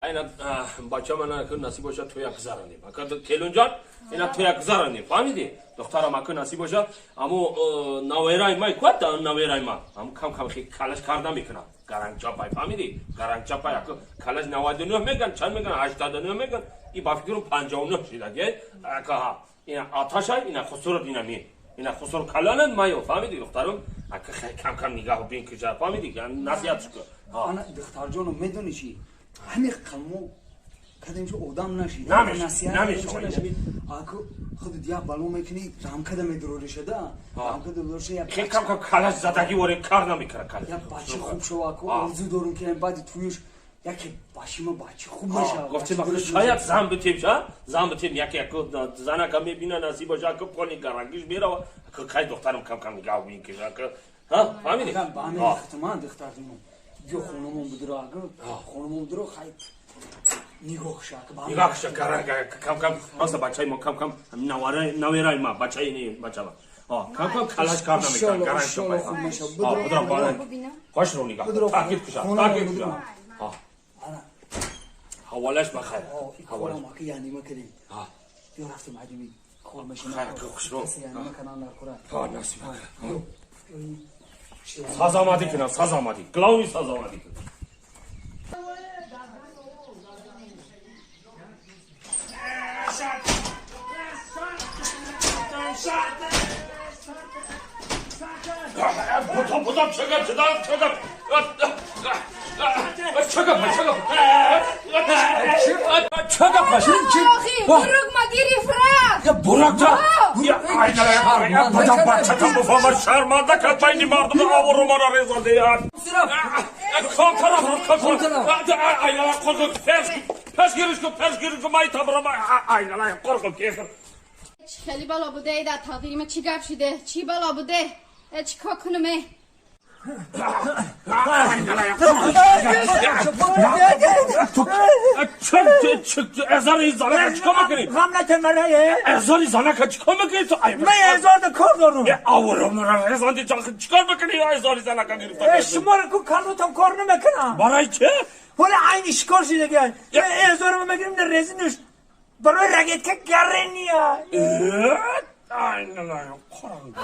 Ина бача мана ки насиб боша тоя гузаронем. Ака келунҷон, ина тоя гузаронем. Фаҳмидӣ? Духтарам ака насиб боша, аммо навераи май куат навераи ма. Аммо кам кам хи калаш карда мекунад. Гаранчапай, фаҳмидӣ? Гаранчапай ака калаш 99 меган, чанд меган, 89 меган. И ба фикрам 59 шидаги. Ака ҳа. Ина аташай, ина хусурат ина ми. Ина хусур каланан майо, фаҳмидӣ духтарам? Ака кам кам нигаҳ бин киҷа, фаҳмидӣ? Насиҳат шукр. Ана духтарҷоно медонӣ чӣ? Ҳамин қалмо кадем шо одам нашид. Намешавад. Аку худат як бало мекунӣ, рамкада медуроришада. Рамкада дурориш я хел кам кам калаш задаги воре кар намекара калаш. Я бачи хуб шава, аку орзу дорум ки баъди туюш яке бачима бачи хуб мешава. Гуфтем аку шояд зан битем ша, зан битем яке яку занака мебина насиб боша аку поли гарангиш мерава. Аку кай духтарам кам кам нигаҳ бин ки аку. Ҳа, фаҳмидӣ? Ба ҳамин хитман духтарҷонам. Ё хонумон будро аку, хонумон будро хай нигоҳ ша аку. Нигоҳ ша гаранг кам кам просто бачаи мо кам кам навара навераи ма бачаи не бачама. Кам кам калаш кар намекунад гаранг Иншаллоҳ хуб мешава. Будро бала. Хош ру нигоҳ. Таъкид куша, таъкид куша. Ҳаволаш ба хайр. Ҳаволаш аку яъне ма кардем. Биё рафтем адими кор мешина. Хайр хуш ру. Яъне ма канал дар кора. Насиб. Саз омадӣ кунам, саз омадӣ. Главный саз омадӣ кунам. 보통 보통 저거 저거 저거 저거 저거 저거 Бурак ма гирифт. Я бурак я айна бачам бачам бифама шарманда кард байни мардум обрӯ маро резонде. Контара айнала қорқум пеш гириш кун пеш гириш кун май табрам айнала қорқум кефир. Хеле бало буде дар тақдири ма чӣ гап шиде? Чӣ бало буде? Чӣ кор кунам? ازاری زنک چیکار میکنی؟ غم نکن مرایه. ازاری زنک چیکار میکنی تو؟ من ازار ده کار دارم. آورم رزاندی چیکار میکنی؟ ازاری زنک گرفتم. شما رو کو کارتم کار نمیکنم. برای چه؟ ولی عین شکار شده دیگه. ازارم میگیریم در رزینش برای رگت که گرنیه. آی نه نه قرآن.